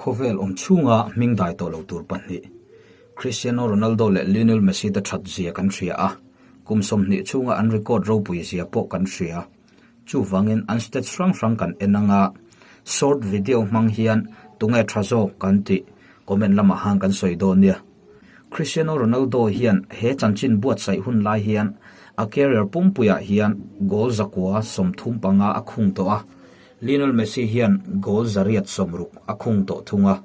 Khawvel awm chhunga hming dai tawh lo tur pahnih, Cristiano Ronaldo leh Lionel Messi te that zia kan hria a, kum 20 chhunga an record ropui zia pawh kan hria. Chuvangin an stats hrang hrang kan en anga, short video hmang hian tunge tha zawk kan tih comment lamah han kan sawi dawn nia. Cristiano Ronaldo hian he chanchin buatsaih hun lai hian a career pumpuiah hian goal 135 a khung tawh a, Lionel Messi hian goal 160 a khung tawh thung a.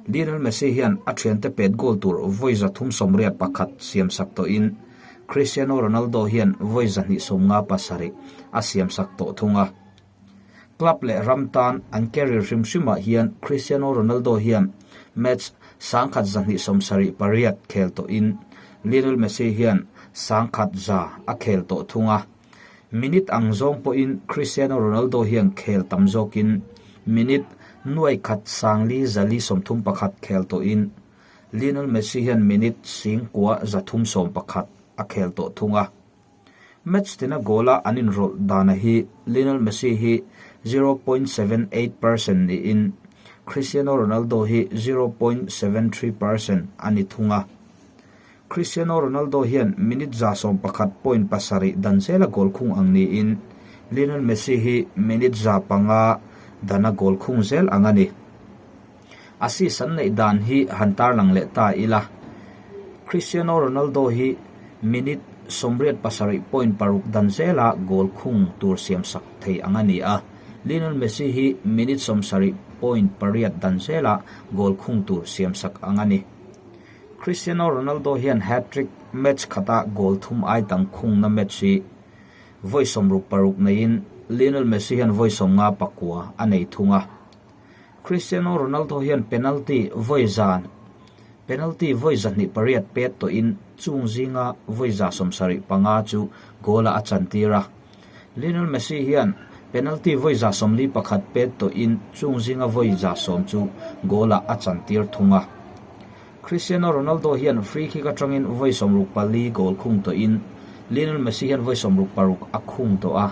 Lionel Messi hian a thiante pet goal tur vawi 381 siamsak tawhin Cristiano Ronaldo hian vawi 257 a siamsak tawh thung a. Club leh ram tan an career hrim hrimah hian Cristiano Ronaldo hian match 1278 khel tawhin Lionel Messi hian 1100 a khel tawh thung a. Minute ang zawng pawhin Cristiano Ronaldo hian khel tam zawkin minute 1431 khel tawhin Lionel Messi hian minute 9311 a khel tawh thung a. Match tina goal-a an inrawlh dana hi Lionel Messi hi 0.78% niin Cristiano Ronaldo hi 0.73% a ni thung a. Cristiano Ronaldo hian minute 111.7 dan zela goal khung ang niin Lionel Messi hi minute 500 dana goal khung zel ang a ni. Assist an neih dan hi han tarlang leh ta ila. Cristiano Ronaldo hi minute 87.6 dan zela goal khung tur siamsak thei ang a ni a, Lionel Messi hi minute 70.8 dan zela goal khung tur siamsak ang a ni. Cristiano Ronaldo hian hat-trick match khata goal thum ai tam khungna match hi vawi 66 neiin Lionel Messi hian vawi 59 a nei thung a. Cristiano Ronaldo hian penalty vawi zan penalty vawi 208 pet tawhin chung zinga vawi 75 chu goal-a a chantir a. Lionel Messi hian penalty vawi 41 pet tawhin chung zinga vawi 10 chu goal-a a chantir thung a. Cristiano Ronaldo hian free kick atangin vawi 64 goal khung tawhin Lionel Messi hian vawi 66 a khung tawh a.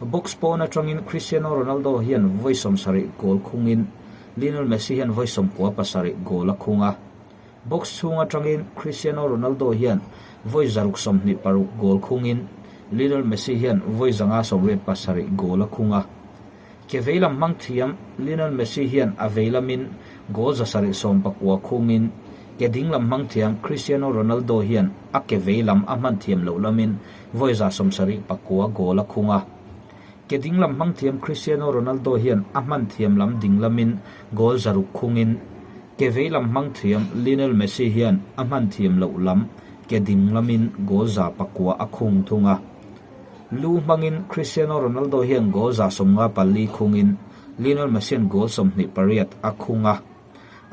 Box pawn atangin Cristiano Ronaldo hian vawi 70 goal khungin Lionel Messi hian vawi 97 goal a khung a. Box chhung atangin Cristiano Ronaldo hian vawi 626 goal khungin Lionel Messi hian vawi 587 goal a khung a. Ke veilam hmang thiam Lionel Messi hian a veilamin goal 719 khungin ke dinglam hmang thiam Cristiano Ronaldo hian a ke veilam a hman thiam loh lamin vawi 79 goal a khung a. Ke dinglam hmang thiam Cristiano Ronaldo hian a hman thiam lam dinglamin goal 600 khungin ke veilam hmang thiam Lionel Messi hian a hman thiam loh lam ke dinglamin goal 900 a khung thung a. Lu hmangin Cristiano Ronaldo hian goal 54 khungin Lionel Messi hian goal 28 a khung a.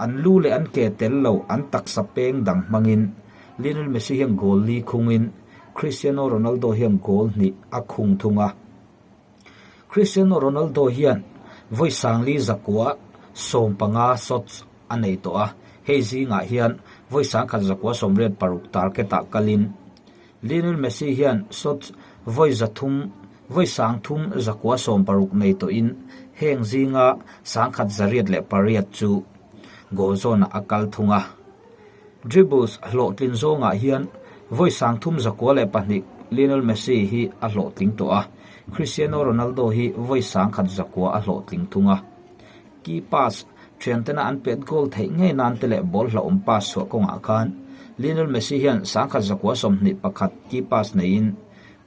An lu leh an ke tel lo an taksa peng dang hmangin Lionel Messi hian goal li khungin Cristiano Ronaldo hian goal hnih a khung thung a. Cristiano Ronaldo hian vawi 4115 shots a nei tawh a, hei zingah hian vawi 1186 target-ah kalin Lionel Messi hian shots vawi zathum vawi 3360 nei tawhin heng zinga 1108 chu goal zawnah a kal thung a. Dribbles hlawhtlin zawngah hian vawi 32 Lionel Messi hi a hlawhtling tawh a, Cristiano Ronaldo hi vawi 1100 a hlawhtling thung a. Key pass thiantena an pet goal theih ngei nan te leh ball hlauhawm pass chhuah kawngah khan Lionel Messi hian 1121 key pass neiin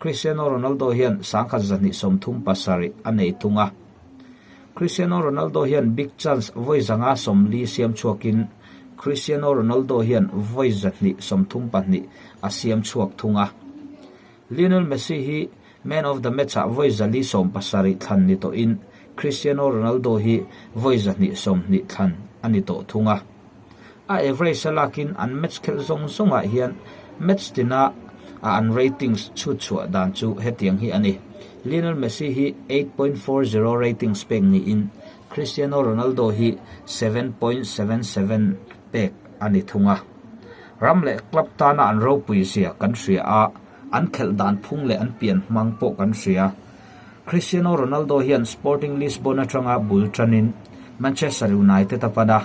Cristiano Ronaldo hian 1237 a nei thung a. Cristiano Ronaldo hian big chance vawi 540 siam chhuakin Cristiano Ronaldo hian vawi 232 a siam chhuak thung a. Lionel Messi hi man of the match-ah vawi 470 thlan ni tawhin Cristiano Ronaldo hi vawi 220 thlan a ni tawh thung a. A average a lakin an match khelh zawng zawngah hian match tina a an ratings chhut chhuah dan chu hetiang hi a ni. Lionel Messi hi 8.40 ratings pek niin Cristiano Ronaldo hi 7.77 pek a ni thung a. Ram leh club tana an ropui zia kan hria a, an khelh dan phung leh an pian hmang pawh kan hria. Cristiano Ronaldo hian Sporting Lisbon atanga bul tanin. Manchester United a pan a,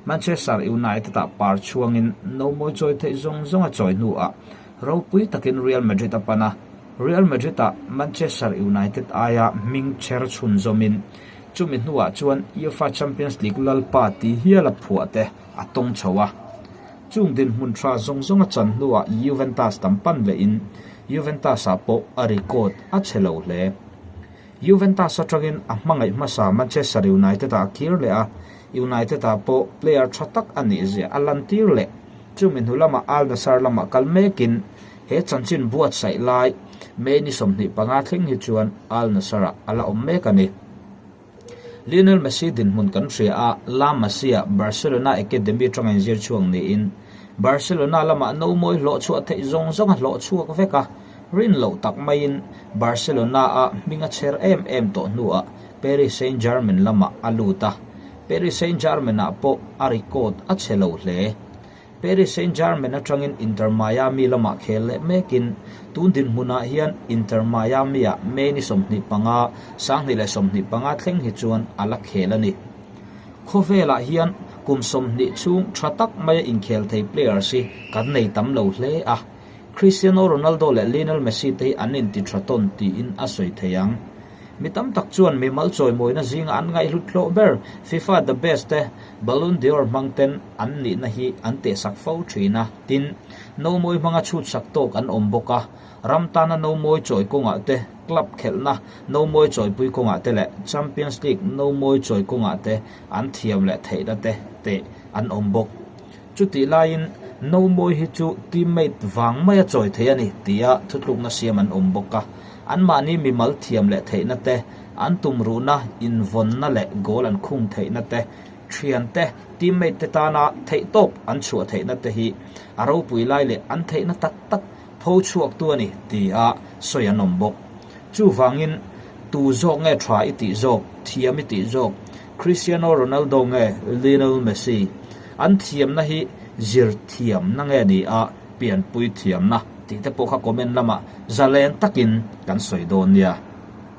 Manchester United-ah par chhuangin nomawi chawi theih zawng zawng a chawi hnuah ropui takin Real Madrid a pan a, Real Madrid-ah Manchester United aia hming chher chhunzawmin chumi hnuah chuan UEFA Champions League lalpa ti hial a phuah te a tawng chho a. Chung dinhmun tha zawng zawng a chan hnuah Juventus tam pan lehin Juventus-ah pawh a record a chhe lo hle. Juventus atangin a hmangaih hmasa Manchester United-ah a kir leh a, United-ah pawh player tha tak a nih zia a lantir leh. Chumi hnu lamah Al Nassr lamah kal mekin he chanchin buatsaih lai May ni 25 thleng hi chuan Al Nassr-ah a la awm mek a ni. Lionel Messi dinhmun kan hria a, La Masia, Barcelona Academy atanga inzir chhuak niin Barcelona lamah nomawi hlawh chhuah theih zawng zawng a hlawh chhuak vek a, rin loh tak maiin Barcelona-a hming a chher em em tawh hnuah Paris Saint-Germain lamah a lut a, Paris Saint-Germain-ah pawh a record a chhe lo hle. Paris Saint-Germain atangin Inter Miami lamah khel leh mekin tun dinhmunah hian Inter Miami-ah May ni 25, 2025 thleng hi chuan a la khel a ni. Khawvelah hian kum 20 chhung tha tak maia inkhel thei players hi kan nei tam lo hle a, Cristiano Ronaldo leh Lionel Messi te hi an inti tha tawn tiin a sawi thei ang. Mi tam tak chuan mimal chawimawina zinga an ngaihhlut hlawh ber FIFA The Best te Ballon d'Or hmang ten an nihna hi an tehsak fo thin a, tin, nomawi hmanga chhutsak tawk an awm bawk a, ram tana nomawi chawi kawngah te, club khelhna nomawi chawipui kawngah te leh Champions League nomawi chawi kawngah te an thiam leh theihna te teh an awm bawk. Chutih laiin nomawi hi chu teammate vang maia chawi thei a ni tia thutlukna siam an awm bawk a, anmahni mimal thiam leh theihna te, an tumruhna, invawnna leh goal an khung theihna te, thiante, teammate te tana theihtawp an chhuah theihna te hi a ropui lai leh an theihna tak tak pho chhuaktu a ni tia sawi an awm bawk. Chuvangin tu zawk nge tha i tih zawk, thiam i tih zawk, Cristiano Ronaldo nge Lionel Messi? An thiamna hi zir thiamna nge ni a, pianpui thiamna tih te pawh kha comment lamah zalen takin kan sawi dawn nia.